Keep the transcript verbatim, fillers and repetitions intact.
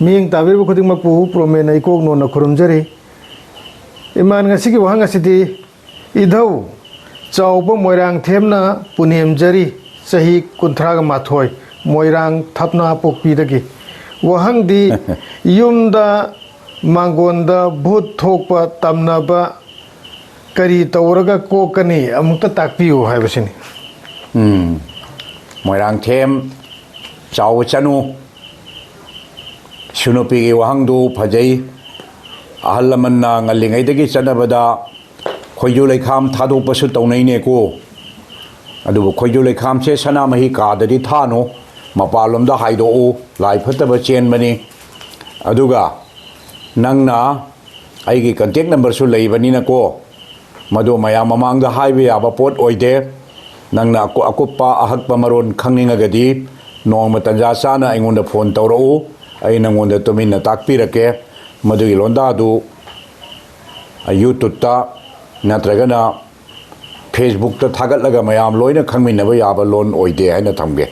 ꯃꯤꯠꯌꯦꯡ ꯇꯥꯕꯤꯔꯤꯕ ꯈꯨꯗꯤꯡꯃꯛꯄꯨ ꯄ꯭ꯔꯣꯃꯦꯟ ꯑꯩꯀꯣꯛꯅꯣꯅ ꯈꯨꯔꯨꯝꯖꯔꯤ꯫ ꯏꯃꯥꯟ, ꯉꯁꯤꯒꯤ ꯋꯥꯍꯪ ꯑꯁꯤꯗꯤ, ꯏꯙꯧ ꯆꯥꯎꯕ ꯃꯣꯏꯔꯥꯡꯊꯦꯝꯅ ꯄꯨꯅꯦꯝꯖꯔꯤ, ꯆꯍꯤ ꯀꯨꯟꯊ꯭ꯔꯥꯒ ꯃꯥꯊꯣꯏ, ꯃꯣꯏꯔꯥꯡ ꯊꯞꯅꯥ ꯄꯣꯛꯄꯤꯗꯒꯤ꯫ ꯋꯥꯍꯪꯗꯤ, ꯌꯨꯝꯗ ꯃꯥꯡꯒꯣꯟꯗ ꯚꯨꯠ ꯊꯣꯛꯄ ꯇꯝꯅꯕ ꯀꯔꯤ ꯇꯧꯔꯒ ꯀꯣꯛꯀꯅꯤ? ꯑꯃꯨꯛꯇ ꯇꯥꯛꯄꯤꯌꯨ ꯍꯥꯏꯕꯁꯤꯅꯤ꯫ ꯎꯝ꯫ ꯃꯣꯏꯔꯥꯡꯊꯦꯝ, ꯆꯥꯎꯕ ꯆꯅꯨ꯫ ꯁꯨꯅꯨꯄꯤꯒꯤ ꯋꯥꯍꯪꯗꯨ ꯐꯖꯩ꯫ ꯑꯍꯜ ꯂꯃꯟꯅ ꯉꯜꯂꯤꯉꯩꯗꯒꯤ ꯆꯠꯅꯕꯗ ꯈꯣꯏꯖꯨ ꯂꯩꯈꯥꯝ ꯊꯥꯗꯣꯛꯄꯁꯨ ꯇꯧꯅꯩꯅꯦꯀꯣ꯫ ꯑꯗꯨꯕꯨ ꯈꯣꯏꯖꯨ ꯂꯩꯈꯥꯝꯁꯦ ꯁꯅꯥꯃꯍꯤ ꯀꯥꯗꯗꯤ ꯊꯥꯅꯨ, ꯃꯄꯥꯟꯂꯣꯝꯗ ꯍꯥꯏꯗꯣꯛꯎ, ꯂꯥꯏ ꯐꯠꯇꯕ ꯆꯦꯟꯕꯅꯤ꯫ ꯑꯗꯨꯒ ꯅꯪꯅ ꯑꯩꯒꯤ ꯀꯟꯇꯦꯛ ꯅꯝꯕꯔꯁꯨ ꯂꯩꯕꯅꯤꯅꯀꯣ, ꯃꯗꯨ ꯃꯌꯥꯝ ꯃꯃꯥꯡꯗ ꯍꯥꯏꯕ ꯌꯥꯕ ꯄꯣꯠ ꯑꯣꯏꯗꯦ꯫ ꯅꯪꯅ ꯑꯀꯨ-, ꯑꯀꯨꯞꯄ ꯑꯍꯛꯄ ꯃꯔꯣꯟ ꯈꯪꯅꯤꯡꯉꯒꯗꯤ ꯅꯣꯡꯃ ꯇꯟꯖꯥ ꯆꯥꯅ ꯑꯩꯉꯣꯟꯗ ꯐꯣꯟ ꯇꯧꯔꯛꯎ꯫ ꯑꯩ ꯅꯪꯉꯣꯟꯗ ꯇꯨꯃꯤꯟꯅ ꯇꯥꯛꯄꯤꯔꯛꯀꯦ꯫ ꯃꯗꯨꯒꯤ ꯂꯣꯟꯗꯥꯗꯨ YouTubeꯇ ꯅꯠꯇ꯭ꯔꯒꯅ Facebookꯇ ꯊꯥꯒꯠꯂꯒ ꯃꯌꯥꯝ ꯂꯣꯏꯅ ꯈꯪꯃꯤꯟꯅꯕ ꯌꯥꯕ ꯂꯣꯟ ꯑꯣꯏꯗꯦ ꯍꯥꯏꯅ ꯊꯝꯒꯦ꯫